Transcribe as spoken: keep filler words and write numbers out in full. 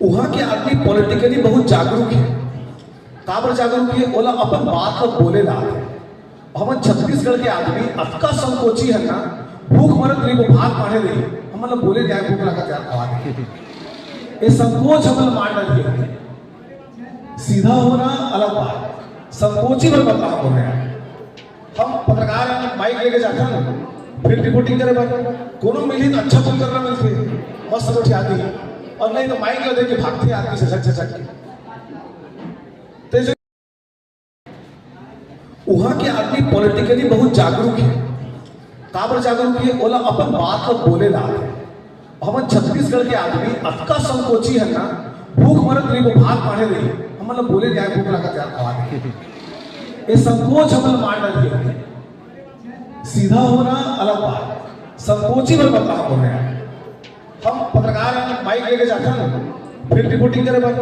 उहाँ के आदमी politically बहुत जागरूक हे। काबर जागरूक हे? ओला अपन बात ला बोले ला आथे। हमन छत्तीसगढ़ के आदमी अतका संकोची हन ना, भूख मरत रही, वो भात माढ़े रही, हमन ला बोले नइ आय, भूख लागत यार, खवा दे। ये संकोच हमन ला मार डारथे। सीधा होना अलग बात, संकोची बर बदनाम हो रहे हैं। हम पत्रकार हैं, माइक लेके जाथन field reporting करे बर, कोनो मिलही त अच्छा बोल करना मिलथे, मस्त गोठियाथे, अउ नहीं त माइक ला देके भागथे आदमी से झक झक के। ते जो उहाँ के आदमी politically बहुत जागरूक हे। काबर जागरूक हे? ओला अपन बात ला बोले ला आथे। हमन छत्तीसगढ़ के आदमी अतका संकोची हन ना, भूख मरत रही, वो भात माढ़े रही, हमन ला बोले नइ आय, भूख लागत यार, खवा दे। ये संकोच हमन ला मार डारथे। सीधा होना अलग बात, संकोची बर बदनाम हो रहे हैं। हम पत्रकार हैं, माइक लेके जाथन field reporting करे बर,